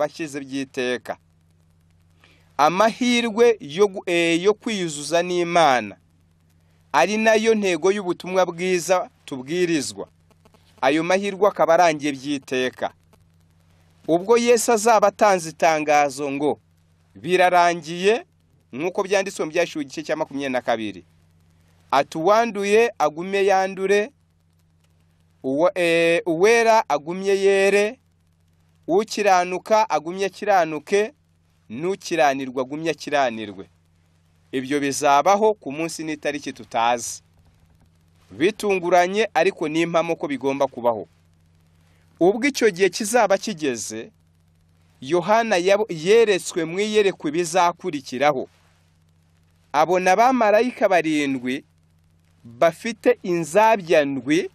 Ashize by'iteka. Amahirwe yo kwiyuzuza n'Imana, ari nayo ntego y'ubutumwa bwiza tubwirizwa, ayo mahirwe akaba arangiye by'iteka. Ubwo Yesu azaba atanze itangazo ngo birarangiye, nk'uko byanditswe mu Byahishuwe igice cya 22, ati: "Uwanduye agumye yandure, uwera agumye yere, ukiranuka agumye akiranuke, n'ukiranirwa agumye akiranirwe." Ibyo bizabaho ku munsi n'itariki tutazi, bitunguranye, ariko ni impamo ko bigomba kubaho. Ubwo icyo gihe kizaba kigeze, Yohana yeretswe mu iyerekwa ibizakurikiraho. Abona abamarayika barindwi bafite inzabya ndwi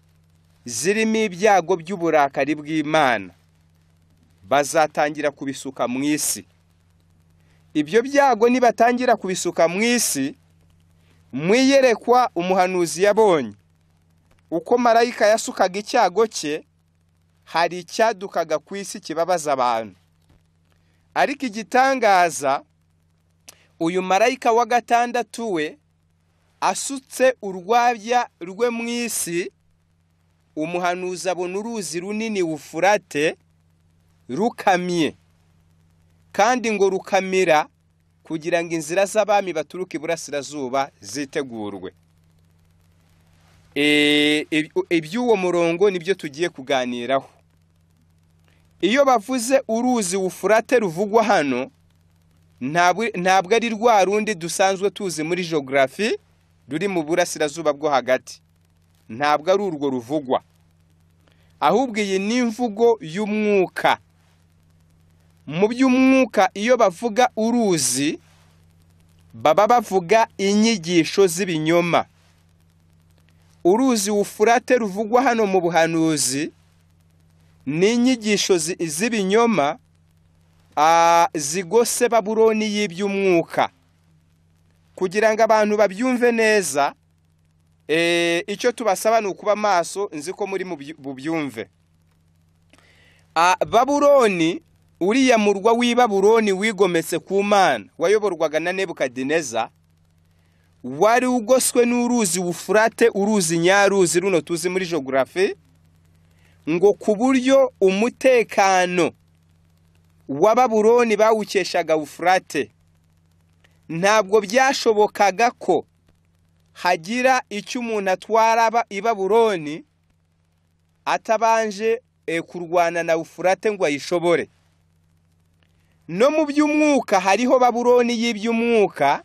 zirimo ibyago by'uburakari bw'Imana, bazatangira kubisuka mu isi. Ibyo byago nibatangira kubisuka mu isi, mu iyerekwa umuhanuzi yabonye uko marayika yasukaga icyago cye, hari icyadukaga ku isi kibabaza abantu. Ariko igitangaza, uyu marayika wa gatandatu we asutse urwabya rwe mu isi, umuhanuzi abona uruzi runini Wufurate rukamye, kandi ngo rukamira kugira ngo inzira z'abami baturuka iburasirazuba zitegurwe. Iby'uwo murongo nibyo tugiye kuganiraho. Iyo bavuze uruzi Wufurate ruvugwa hano, ntabwo ari rwa rundi dusanzwe tuzi muri geography ruri mu burasirazuba bwo hagati. Ntabwo ari urwo ruvugwa, ahubwo iyi ni imvugo y'umwuka. Mu by'umwuka, iyo bavuga uruzi, baba bavuga inyigisho z'ibinyoma. Uruzi Wufurate ruvugwa hano mu buhanuzi ni inyigisho z'ibinyoma zigose Babuloni y'iby'umwuka. Kugira ngo abantu babyumve neza, icyo tubasaba ni ukuba maso. Nzi ko muri bubyumve. Babuloni, uriya murwa w'i Babuloni wigometse ku Mana, wayoborwaga na Nebukadineza, wari ugoswe n'uruzi Wufurate, uruzi nyaruzi runo tuzi muri geography, ngo ku buryo umutekano wa Babuloni bawukeshaga Wufurate. Ntabwo byashobokaga ko hagira icyo umuntu atwara i Babuloni atabanje kurwana na Wufurate ngo ayishobore. No mu by'umwuka hariho Babuloni y'iby'umwuka,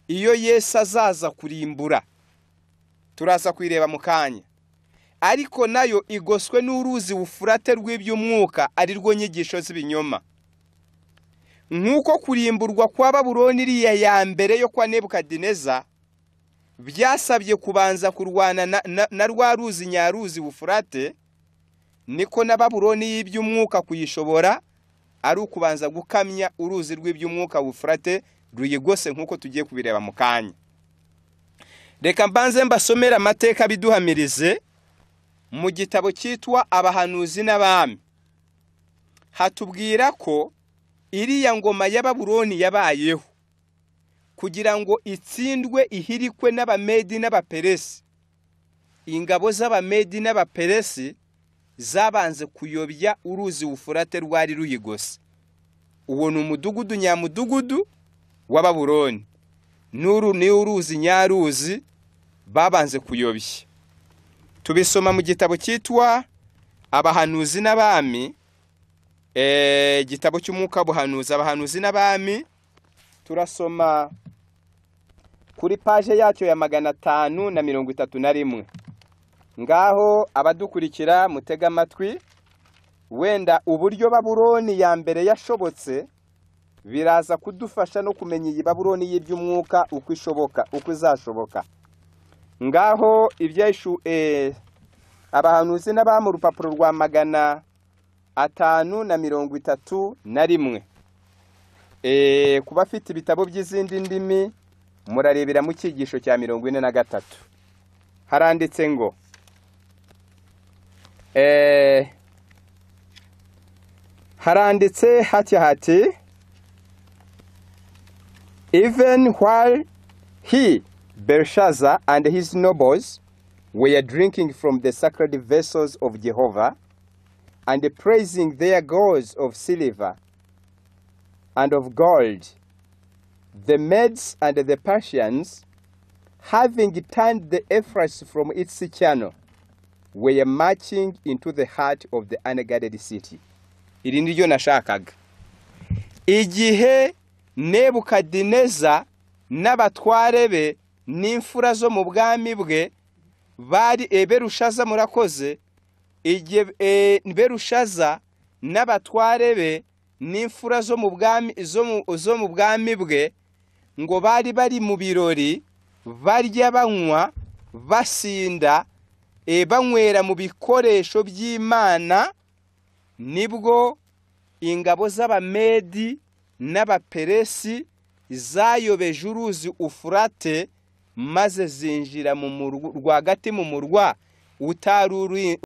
iyo Yesu azaza kurimbura. Turaza kuyireba mu kanya. Ariko nayo igoswe n'uruzi Wufurate rw'iby'umwuka, ari rwo nyigisho z'ibinyoma. Nk'uko kurimburwa kwa Babuloni iriya ya mbere yo kwa Nebukadineza byasabye kubanza kurwana na rwa ruzi nyaruzi Wufurate, niko na Babuloni y'iby'umwuka kuyishobora ari ukubanza gukamya uruzi rw'iby'umwuka Wufurate ruyigose, nk'uko tugiye kubireba mu kanya. Reka mbanze mbasomere amateka biduhamirize. Mu gitabo cyitwa Abahanuzi n'Abami hatubwira ko iriya ngoma ya Babuloni yabayeho kugira ngo itsindwe, ihirikwe n'Abamedi n'Abaperesi. Ingabo z'Abamedi n'Abaperesi zabanze kuyobya uruzi Wufurate rwari ruyigose. Uwo ni umudugudu nyamudugudu wa Babuloni, n'uru ni uruzi nyaruzi babanze kuyobya. Tubisoma mu gitabo cyitwa Abahanuzi n'Abami, igitabo cy'umwuka buhanuzi, Abahanuzi n'Abami. Turasoma kuri page yacyo ya 531. Ngaho abadukurikira mutega amatwi. Wenda uburyo Babuloni ya mbere yashobotse biraza kudufasha no kumenya iyi Babuloni y'iby'umwuka uko ishoboka, uko izashoboka. Ngaho ibyashu Abahanuzi n'Abami, urupapuro rwa 531. Kuba afite ibitabo by'izindi ndimi, murarebera mu cyigisho cya 43. Haranditse ngo Haranditse hatya hati: "Even while he, Belshazzar, and his nobles were drinking from the sacred vessels of Jehovah and praising their gods of silver and of gold, the Medes and the Persians, having turned the Euphrates from its channel, were marching into the heart of the unguarded city." Iri ni ryo nashakaga. Igihe Nebukadineza n'abatware be n'imfura zo mu bwami bwe bari Berushaza, murakoze, igihe Berushaza n'abatware be n'imfura zo mu bwami bwe ngo bari bari mu birori, barya, banywa, basinda, banywera mu bikoresho by'Imana, nibwo ingabo z'Abamedi n'Abaperesi zayobeje uruzi Ufurate, maze zinjira mu murwa rwagati, mu murwa utari uri.